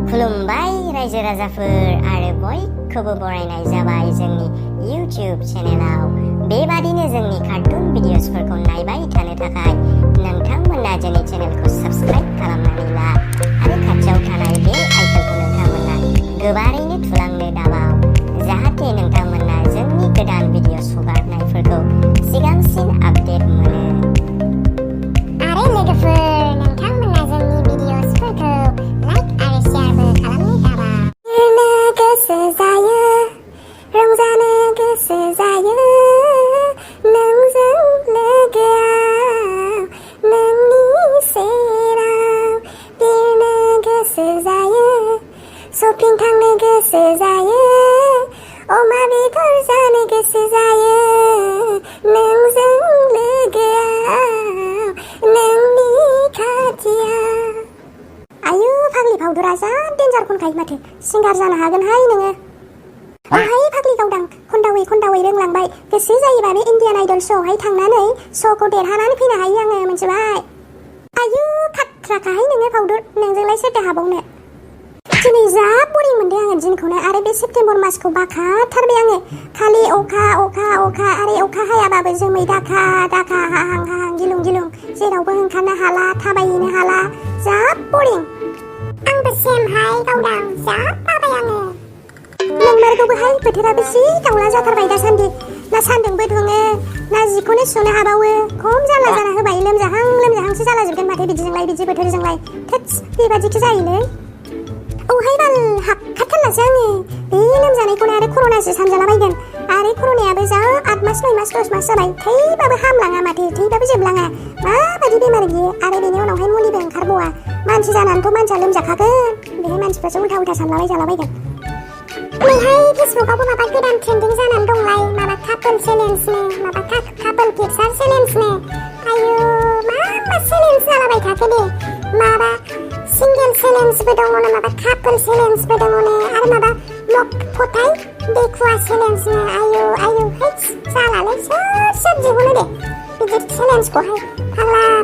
खुलुमबाय रायजो राजाफोर आरो बयखौबो बरायनाय जाबाय जोंनि इउटिउब चेनेलाव। बेबादिनो जोंनि कार्टुन भिडिअसफोरखौ नायबाय थानो थाखाय नोंथांमोना जोंनि चेनेलखौ साबस्क्राइब खालामनानै ला आरो खाथियाव थानाय बे आइकनखौ नोंथांमोना गोबारैनो थुलांनो दाबाव, जाहाथे नोंथांमोना जोंनि गोदान भिडिअस हगारनायफोरखौ सिगांसिन आपडेट मोनो। आरो लोगोफोर, नोंथांमोना जोंनि भिडिअसफोरखौ लाइक आरो शेयारबो खालामनो दाबाव। लिरनो गोसो जायो, रंजानो गोसो जायो, नोंजों लोगोआव नोंनि सेराव। लिरनो गोसो जायो, शपिं थांनो गोसो जायो, अमा बेदर जानो गोसो जायो, नोंजों लोगोआव नोंनि खाथियाव। आयु फाग्लि फावदुरा जा देन्जार खनखायो माथो, सिंगार जानो हागोनहाय नोङो। ओमफ्राय फाग्लि गावदां खन्दावै रोंलांबाय, गोसो जायोबा बे इण्डियान आइडल श'आवहाय थांनानै श'खौ देरहानानै फैनो हायो आङो, मिथिबाय? आयु खाथ्राखाहाय नोङो फावदुर, नोंजोंलाय सोरथो हाबावनो। दिनै जा बरिं मोनदों आङो दिनखौनो, आरो बे सेप्तेम्बर मासखौ बाखाथारबाय आङो। खालि अखा आरो अखा हायाबाबो जोमै दाखा हाहां गिलुं जेरावबो ओंखारनो हाला, थाबायहैनो हाला, जा बरिं। आंबो सेमहाय गावदां, जा बाबाय आङो। नोंमारगौबोहाय, बोथोराबो जि दावला जाथारबाय दासान्दि, ना सान्दुंबो दुङो ना जिखौनो सुनो हाबावो। खम जारला जाना होबाय, लोमजाहांसो जालाजोबगोन माथो बिदिजोंलाय, बिदि बोथोरजोंलाय। थोत्स, बेबादिखि जायोलै। औहाय बाल, हाबखाथारलासो आङो बे लोमजानायखौनो, आरो कर'नासो सानजालाबायगोन। आरो कर'नायाबो जा 8 मास 9 मास 10 मास जाबाय, थैबाबो हामलाङा माथो, थैबाबो जोबलाङा। माबायदि बेमार बियो? आरो बेनि उनावहाय मुलिबो ओंखारबावा। मानसि जानानैथ' मानसिया लोमजाखागोन, बेहाय मानसिफ्रासो उल्था सानलाबाय जालाबायगोन। नोंहाय फेसबुकआवबो माबा गोदान ट्रेन्डिं जानानै दंलाय, माबा कापोल चेलेन्जनो, माबा कापोल पिकचार चेलेन्जनो। आयु मा चेलेन्ज जालाबाय थाखो दे, माबा सिंगेल चेलेन्जबो दङ, माबा कापोल चेलेन्जबो दङनो, आरो माबा मक फथाय देखुवा चेलेन्जनो। आयु हैस जालालै, सोर दिहुनो दे बिदि चेलेन्जखौहाय।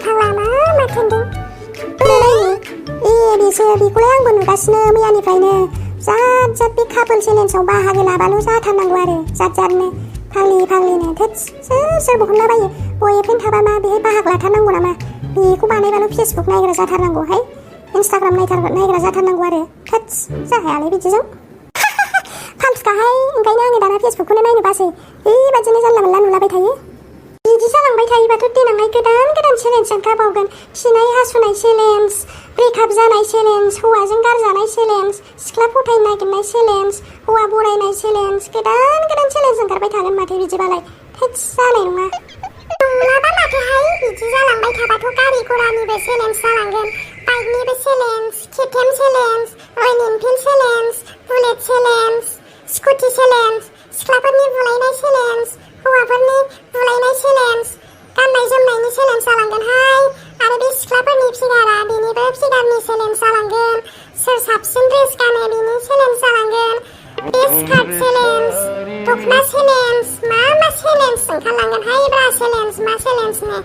फाग्ला मा ट्रेन्डिं बेखौलाय आंबो नुगासिनो मैयानिफ्रायनो। जात बे कापोल चेलेन्जआव बाहागो लाबाल' जाथारनांगौ आरो जातनो फाग्लिनो। थोत्स, सोर बहनलाबायो। बयफ्रेन्ड थाबा मा बेहाय बाहागो लाथारनांगौ नामा? बेखौ बानायबाल' फेसबुक नायग्रा जाथारनांगौहाय, इन्स्टाग्राम नायग्रा जाथारनांगौ आरो। थोत्स, जाहायालै बिदिजों। फाल्थुखाहाय, ओंखायनो आङो दाना फेसबुकखौनो नायनो बासै, बेबादिनो जानला मोनला नुलाबाय थायो। बिदि जालांबाय थायोबाथ' देनांहाय गोदान चेलेन्ज ओंखारबावगोन। खिनाय हासुनाय चेलेन्ज, ब्रेकआप जानाय चेलेन्ज, हौवाजों गारजानाय चेलेन्ज, सिख्ला फथाय नागिरनाय चेलेन्ज, हौवा बरायनाय चेलेन्ज, गोदान चेलेन्ज ओंखारबाय थागोन माथो बिदिबालाय। थोत्स, जानाय नङा। नङाबा माथोहाय, बिदि जालांबाय थाबाथ' गारि घोड़ानिबो चेलेन्ज जालांगोन, बाइकनिबो challenge, KTM challenge, royal enfield challenge, bullet challenge, scooty challenge, सिख्लाफोरनि बुलायनाय चेलेन्ज, हौवाफोरनि बुलायनाय चेलेन्ज, गाननाय जोमनायनि चेलेन्ज जालांगोनहाय। आरो बे सिख्लाफोरनि फिगारा, बेनिबो फिगारनि चेलेन्ज जालांगोन। सोर साबसिन ड्रेस गानो बेनि चेलेन्ज जालांगोन। बेस्ट कार्ड चेलेन्ज, दखना चेलेन्ज, मा चेलेन्ज ओंखारलांगोनहाय ब्रा मा चेलेन्जनो।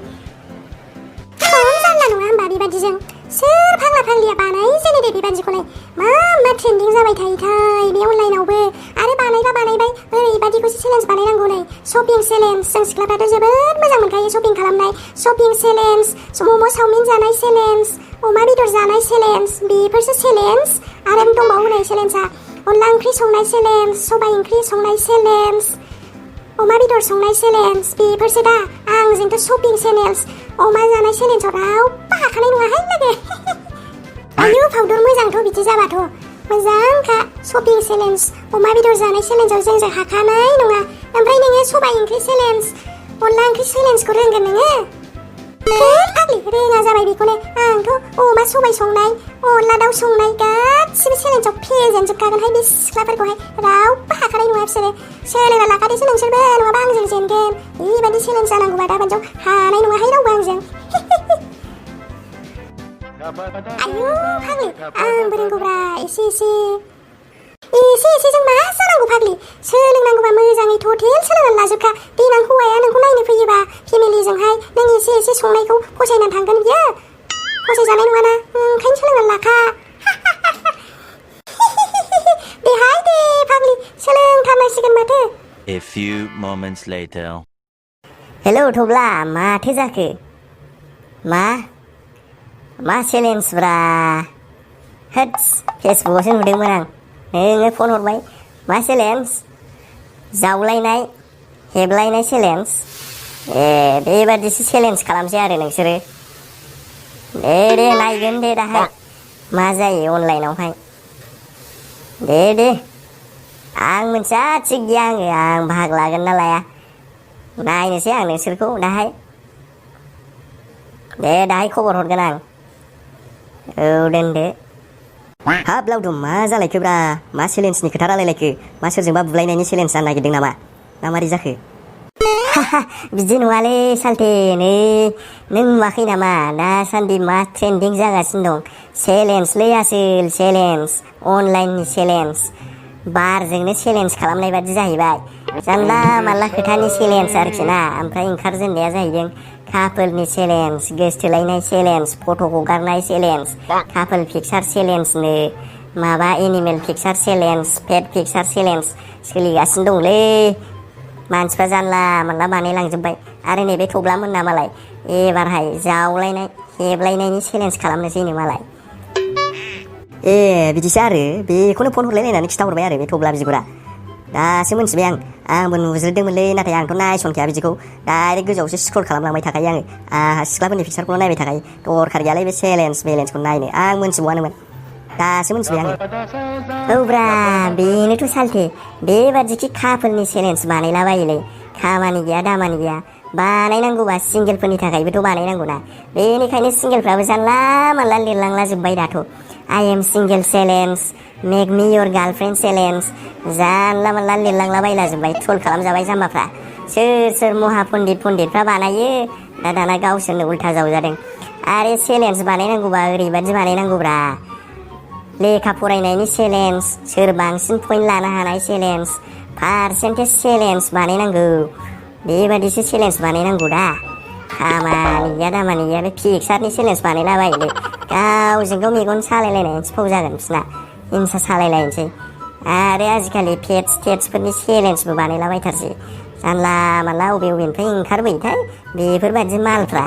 खम जारला नङा होमबा बेबादिजों? सोर फाग्लिया बानायजेनो दे बेबादिखौलाय? मा ट्रेन्डिं जाबाय थायोथाय बे अनलाइनावबो। आरो बानायबाय, ओरैबादिखौसो चेलेन्ज बानायनांगौनै, शपिं चेलेन्ज। जों सिख्लाफ्राथ' जोबोद मोजां मोनखायो शपिं खालामनाय। शपिं चेलेन्ज, मम' चावमिन जानाय चेलेन्ज, अमा बेदर जानाय चेलेन्ज, बेफोरसो चेलेन्ज। आरो दंबावो नै चेलेन्जआ, अनला ओंख्रि संनाय चेलेन्ज, सबाइ ओंख्रि संनाय चेलेन्ज, अमा बेदर संनाय चेलेन्ज, बेफोरसो दा। आंजोंथ' शपिं चेलेन्ज, अमा जानाय चेलेन्जआव रावबो हाखानाय नङाहाय लोगो। आयु फावदुर, मोजांथ' बिदि जाबाथ', मोजांखा। शपिं चेलेन्ज, अमा बेदर जानाय चेलेन्जआव जोंजों हाखानाय नङा। ओमफ्राय नोङो सबाइ ओंख्रि चेलेन्ज, अनला ओंख्रि चेलेन्जखौ रोंगोन नोङो? फाग्लि रोङा जाबाय बेखौनो। आंथ' अमा सबाइ संनाय, अनला दाउ संनाय गासिबो चेलेन्जआव फेजेनजोबखागोनहाय बे सिख्लाफोरखौहाय, रावबो हाखानाय नङा बिसोरो। सोलोंना लाखादोसो नोंसोरबो, नङाबा आंजों जेनगोन। बेबायदि चेलेन्ज जानांगौबा दाबादियाव हानाय नङाहाय रावबो आंजों। आयु फाग्लि, आंबो रोंगौब्रा एसे जों मा जानांगौ फाग्लि? सोलोंनांगौबा मोजाङै टटेल सोलोंनानै लाजोबखा। देनां हौवाया नोंखौ नायनो फैयोबा फेमिलिजोंहाय नों एसे संनायखौ फसायनानै थांगोन बियो, फसायजानाय नङाना, ओंखायनो सोलोंनानै लाखा। A few moments later. हेलौ थब्ला माथो जाखो मा चेलेन्ज ब्रा होट्स फेसबुकआवसो नुदोंमोन आं नोङो फन हरबाय मा चेलेन्ज जावलायनाय हेबलायनाय चेलेन्ज ए बेबादिसो चेलेन्ज खालामसै आरो नोंसोरो दे नायगोन दे दाहाय मा जायो अनलाइनावहाय दे आं मोनथिया थिग गैया आं बाहागो लागोन ना लाया नायनोसै आं नोंसोरखौ दाहाय दे दाहाय खबर हरगोन आं औ दोनदो हाब लावदुम मा जालायखोब्रा मा चेलेन्जनि खोथा रायलायलायखो मा सोरजोंबा बुलायनायनि चेलेन्ज जानो नागिरदों नामा ना मारै जाखो बिदि नङालै सालथे नै नों नुवाखै नामा दासान्दि मा ट्रेन्डिं जागासिनो दं चेलेन्जलै आसोल चेलेन्ज अनलाइननि चेलेन्ज बारजोंनो चेलेन्ज खालामनाय बादि जाहैबाय जानला मानला खोथानि चेलेन्ज आरोखि ना ओमफ्राय ओंखारजेननाया जाहैदों कापोलनि चेलेन्ज गोसथोलायनाय चेलेन्ज फट' हगारनाय चेलेन्ज कापोल पिकचार चेलेन्जनो माबा एनिमेल पिकचार चेलेन्ज पेट पिकचार चेलेन्ज सोलिगासिनो दंलै मानसिफ्रा जानला मानला बानायलांजोब्बाय आरो नैबे थब्लामोनना मालाय एबारहाय जावलायनाय हेबलायनायनि चेलेन्ज खालामनोसैनो मालाय ए बिदिसो आरो बेखौनो फन हरलायलायनानै खिथाहरबाय आरो बे थब्ला बिगुरा दासो मोनथिबाय आंबो नुज्रोदोंमोनलै नाथाय आंथ' नायसनखाया बिदिखौ डाइरेक्ट गोजौआवसो स्क्रल खालामलांबाय थाखायो आंहा सिख्लाफोरनि पिकचारखौल' नायबाय थाखायो दरखार गैयालै बे चेलेन्जखौ नायनो आं मोनथिबावानोमोन दासो मोनथिबाय औब्रा बेनोथ' सालथे बेबादिखि कापोलनि चेलेन्ज बानायलाबायोलै खामानि गैया दामानि गैया बानायनांगौबा सिंगेलफोरनि थाखायबोथ' बानायनांगौना बेनिखायनो सिंगेलफ्राबो जानला मानला लिरलांला जोब्बाय दाथ' I am single challenge make me your girlfriend challenge जानला मानला लिरलांला बायला जोब्बाय ट्रल खालामजाबाय जाम्बाफ्रा सोर महा पन्डितफ्रा बानायो दाना गावसोरनो उल्था जावजादों आरो चेलेन्ज बानायनांगौबा ओरैबादि बानायनांगौब्रा लेखा फरायनायनि चेलेन्ज सोर बांसिन पइन्ट लानो हानाय चेलेन्ज पार्सेन्टेज चेलेन्ज बानायनांगौ बेबादिसो चेलेन्ज बानायनांगौ दा खामानि गैया दामानि गैया बे पिकचारनि चेलेन्ज बानायलाबायोलै गावजों गाव मेगन सालायलायनायसो फाव जागोन बिसोरना हिंसा सालायलायनोसै आरो आजिखालि पेट्सफोरनि चेलेन्जबो बानायलाबायथारसै जानला मानला अबेनिफ्राय ओंखारबोयोथाय बेफोरबायदि मालफ्रा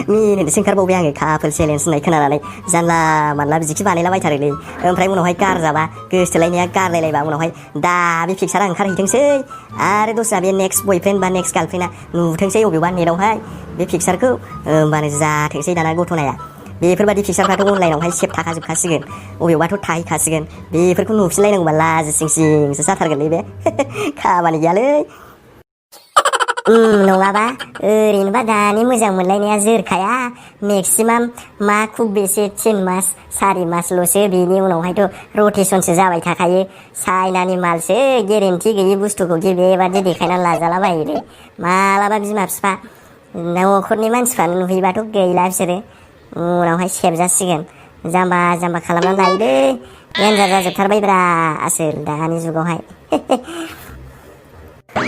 मिनिनोसो ओंखारबावबाय आङो कापोल चेलेन्ज होननाय खोनानानै जानला मानला बिदिखि बानायलाबायथारोलै ओमफ्राय उनावहाय गारजाबा गोसथोलायनाया गारलायलायबा उनावहाय दा बे पिकचारा ओंखारहैथोंसै आरो दस्रा बे नेक्स्ट बयफ्रेन्ड बा नेक्स्ट गार्लफ्रेन्डआ नुथोंसै अबेबा नेटआवहाय बे पिकचारखौ होमबानो जाथोंसै दाना गथ'नाया बेफोरबायदि पिकचारफ्राथ' अनलाइनावहाय सेभ थाखाजोबखासिगोन अबेयावबाथ' थाहैखासिगोन बेफोरखौ नुफिनलायनांगौबा लाजिसिंसिंसो जाथारगोनलै बे खामानि गैयालै नङाबा ओरैनोबा दानि मोजां मोनलायनाया जोरखाया मेक्सिमाम मा खुब बेसे 3 मास 4 मासल'सो बेनि उनावहायथ' रटेसनसो जाबाय थाखायो चाइनानि मालसो गेरेन्टि गैयि बुस्थुखौ बेबादि देखायनानै लाजालाबायोलै मालाबा बिमा बिफा न'खरनि मानसिफ्रानो नुहैबाथ' गैला बिसोरो उनावहाय सेबजासिगोन जाम्बा खालामनानै लायोलै डेन्जार जाजोबथारबायब्रा आसोल दानि जुगावहाय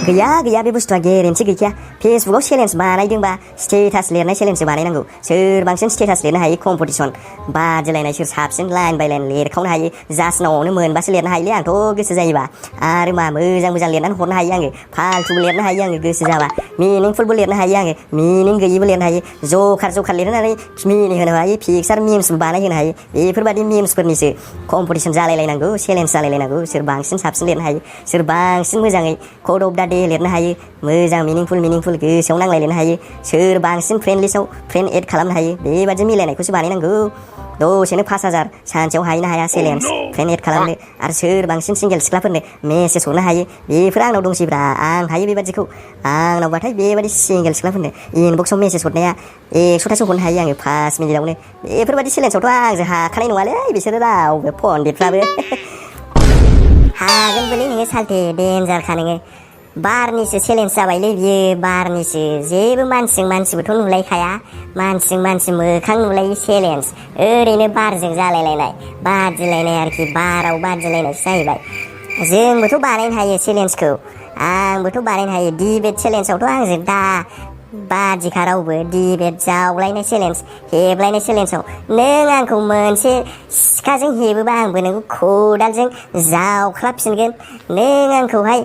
गैया बे बुस्थुआ गेरेन्टि गैखाया फेसबुकआव चेलेन्ज बानायदोंबा स्टेटास लिरनाय चेलेन्जसो बानायनांगौ सोर बांसिन स्टेटास लिरनो हायो कम्पिटिसन बादिलायनाय सोर साबसिन लाइन बाय लाइन लिरखावनो हायो जास्नावनो मोनबासो लिरनो हायोलै आंथ' गोसो जायोबा आरो मा मोजां लिरनानै हरनो हायो आङो फाल्थुबो लिरनो हायो आङो गोसो जाबा मिनिंफुलबो लिरनो हायो आङो मिनिं गैयिबो लिरनो हायो जखार लिरनानै मिनिहोनो हायो पिकचार मिम्सबो बानायहोनो हायो बेफोरबायदि मिम्सफोरनिसो कम्पिटिसन जालायलायनांगौ चेलेन्ज जालायलायनांगौ सोर बांसिन साबसिन लिरनो हायो सोर बांसिन मोजाङै कड अफ दा डे लिरनो हायो मोजां मिनिंफुल गोसोआव नांलाय लिरनो हायो सोर बांसिन फ्रेन्ड एड खालामनो हायो बेबादि मिलायनायखौसो बानायनांगौ दसेनो 5000 सानसेयाव हायनो हाया चेलेन्ज फ्रेन्ड एड खालामनो आरो सोर बांसिन सिंगेल सिख्लाफोरनो मेसेज हरनो हायो बेफोर आंनाव दंसैब्रा आं हायो बेबादिखौ आंनावबाथाय बेबादि सिंगेल सिख्लाफोरनो इनबक्सआव मेसेज हरनाया 100थासो हरनो हायो आङो 5 मिनिटावनो बेफोरबायदि चेलेन्जआवथ' आंजों हाखानाय नङालै बिसोरो रावबो पन्डितफ्राबो हागोनबोलै नोङो सालथे डेन्जारखा नोङो बारनिसो चेलेन्ज जाबायलै बियो बारनिसो जेबो मानसिजों मानसिबोथ' नुलायखाया मानसिजों मानसि मोखां नुलायि चेलेन्ज ओरैनो बारजों जालायलायनाय बादिलायनाय आरोखि बाराव बादिलायनायसो जाहैबाय जोंबोथ' बानायनो हायो चेलेन्जखौ आंबोथ' बानायनो हायो डिबेट चेलेन्जआवथ' आंजों दा बाजिखा रावबो डिबेट जावलायनाय चेलेन्ज हेबलायनाय चेलेन्जआव नों आंखौ मोनसे सिखाजों हेबोबा आंबो नोंखौ खदालजों जावख्लाबफिनगोन नों आंखौहाय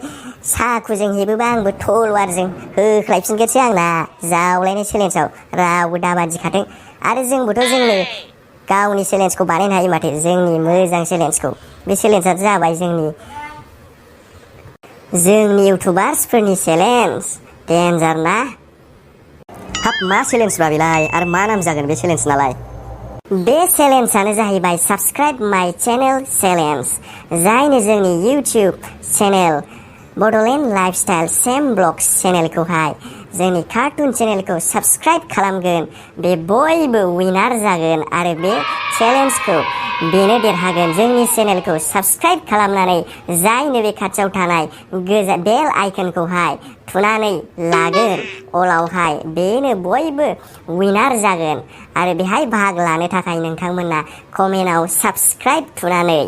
साखुजों हेबोबा आंबो तलवारजों होख्लायफिनगोनसो आंना जावलायनाय चेलेन्जआव रावबो दाबादिखाथों आरो जोंबोथ' जोंनो गावनि चेलेन्जखौ बानायनो हायो माथो जोंनि मोजां चेलेन्जखौ बे चेलेन्जआ जाबाय जोंनि इउटुबार्सफोरनि चेलेन्ज डेन्जार ना हाब मा चेलेन्ज बा बेलाय आरो मा नाम जागोन बे चेलेन्ज नालाय बे चेलेन्जआनो जाहैबाय साबस्क्राइब माय चेनेल चेलेन्ज जायनो जोंनि YouTube channel Bodoland lifestyle same blogs चेनेलखौहाय जोंनि कार्टुन चेनेलखौ साबस्क्राइब खालामगोन बे बयबो विनार जागोन आरो बे चेलेन्जखौ बेनो देरहागोन जोंनि चेनेलखौ साबस्क्राइब खालामनानै जायनो बे खाथियाव थानाय गोजा बेल आइकनखौहाय थुनानै लागोन अलावहाय बेनो बयबो विनार जागोन आरो बेहाय बाहागो लानो थाखाय नोंथांमोना कमेन्टआव साबस्क्राइब थुनानै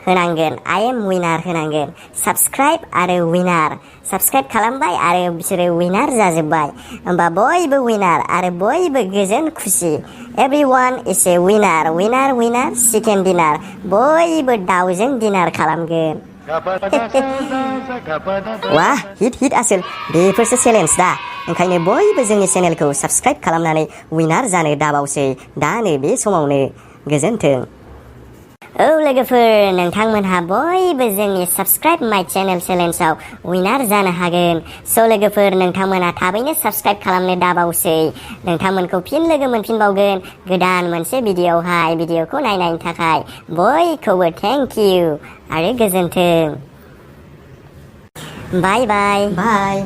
होनांगोन आइ एम विनार होनांगोन साबस्क्राइब आरो विनार साबस्क्राइब खालामबाय आरो बिसोरो विनार जाजोब्बाय होमबा बयबो विनार आरो बयबो गोजोन खुसि everyone is a winner winner winner chicken dinner बयबो दाउजों डिनार खालामगोन वाह हिट आसोल बेफोरसो चेलेन्ज दा ओंखायनो बयबो जोंनि चेनेलखौ साबस्क्राइब खालामनानै विनार जानो दाबावसै दानो बे समावनो गोजोन्थों औ लोगोफोर नोंथांमोनहा बयबो जोंनि साबस्क्राइब माय चेनेल चेलेन्जआव विनार जानो हागोन स' लोगोफोर नोंथांमोना थाबैनो साबस्क्राइब खालामनो दाबावसै नोंथांमोनखौ फिन लोगो मोनफिनबावगोन गोदान मोनसे भिडिअखौ नायनायनि थाखाय बयखौबो थेंक इउ आरो गोजोन्थों बाय बाय बाय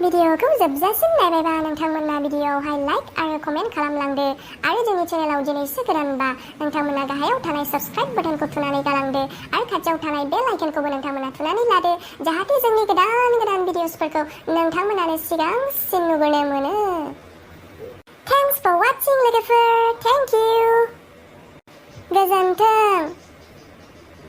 भिडिअखौ जोबजासिम नायबायबा नोंथांमोना भिडिअआवहाय लाइक आरो कमेन्ट खालामलांदो आरो जोंनि चेनेलाव दिनैसो गोदानबा नोंथांमोना गाहायाव थानाय साबस्क्राइब बटनखौ थुनानै गालांदो आरो खाथियाव थानाय बेल आइकनखौबो नोंथांमोना थुनानै लादो जाहाथे जोंनि गोदान भिडिअसफोरखौ नोंथांमोनानो सिगांसिन नुबोनो मोनो थेंक्स फर वाचिं लोगोफोर